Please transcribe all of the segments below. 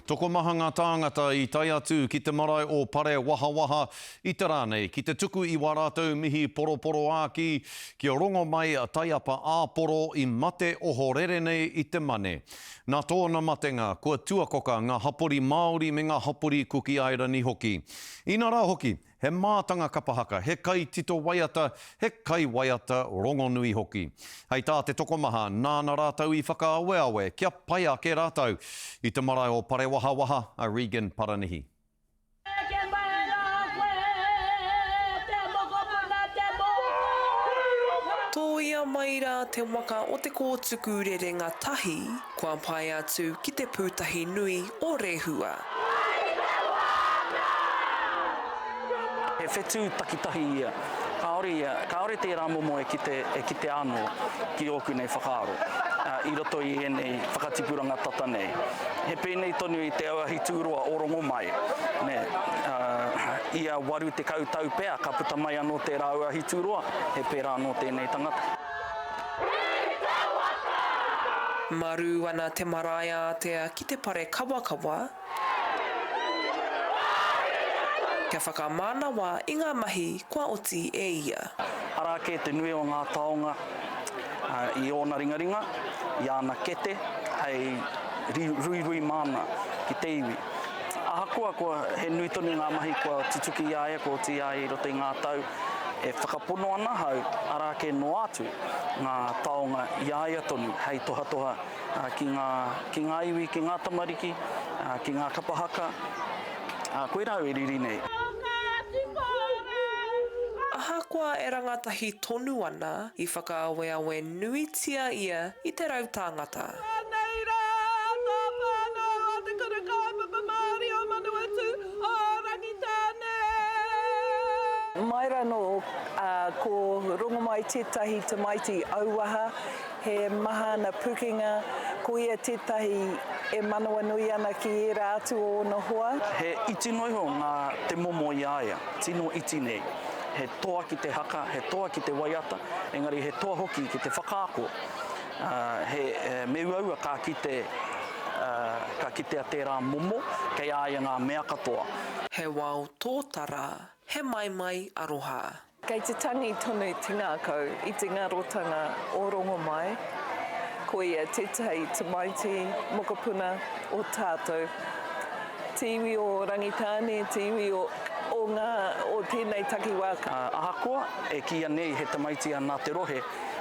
Tokomaha ngā tāngata i tae atu ki te marae o Parewahawaha i te rā nei ki te tuku i wā rātou mihi poroporoākī ki a Rongomai Taiapa Āporo i mate ohorere nei i te Mane. Nā tōna matenga kua tuakoka ngā hapori Māori me ngā hapori Kuki Airani hoki. Inarā hoki, He mātanga kapa haka, he kaitito waiata, he kaiwaiata rongonui hoki. Hei tā te tokomaha, nāna rātou i whakaaweawe kia pai ake rātou. I te marae o Parewahawaha, a Regan Paranihi. Eke mai rā koe, te mokopuna, te mōkai. Tōia mai rā te waka o te kōtuku rerenga tahi, kua pae atu ki te pūtahi nui o Rehua. He whetū takitahi ia. Kāore ia, kāore tērā momo e kite, e kite anō ki ōku nei whakaaro, i roto i ēnei whakatipuranga tata nei. He pēnei tonu i te auahi tūroa o Rongomai, nē, ia 80 tau pea ka puta mai anō tērā auahi tūroa, he pērā anō tēnei tangata. Marū ana te marae ātea ki te pare kawakawa, kia whakamānawa i ngā mahi kua oti e ia. Arā kē te nui o ngā taonga i ōna ringaringa, i āna kete hei ruirui māna ki te iwi. Ahakoa kua he nui tonu ngā mahi kua tutuki i a ia, kua oti i a ia i roto i ngā tau, e whakapono ana ahau arā kē noa atu ngā taonga i a ia tonu hei tohatoha ki ngā, ki ngā iwi, ki ngā tamariki, ki ngā kapa haka, koirā au e riri nei. Ahakoa e rangatahi tonu ana, i whakaaweawe nuitia ia i te rautāngata. Anei rā tō whānau o Te Kura Kaupapa Māori o Manawatū, o Rangitāne! Mai rano ko Rongomai tētahi tamaiti auaha, he maha ana pukenga, ko ia tētahi e manawanui ana ki ērā atu o ōna hoa. He iti noa iho ngā te momo i a ia, tino iti nei. He toa ki te haka, he toa ki te waiata, engari he toa hoki ki te whakaako. He, me uaua ka kite, ka kitea tērā momo, kei a ia ngā mea katoa. He wao tōtara, he maimai aroha. Kei te tangi tonu te ngākau i te ngarotanga o Rongomai, ko ia tētahi tamaiti mokopuna o tātou, te iwi o Rangitāne, te iwi o, o ngā, o tēnei takiwā. Ahakoa e kīia nei he tamaiti a nā te rohe,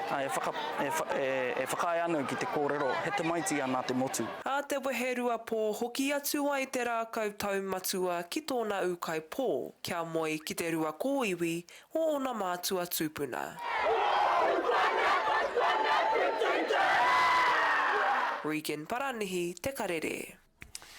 e whaka, e, e whakaae ana au ki te kōrero, he tamaiti a nā te motu. Ā te weherua pō hoki atu ai te rākau taumatua ki tōna ūkaipō, kia moe ki te rua kōiwi o ōna mātua tūpuna. Regan Paranihi, Te Karere.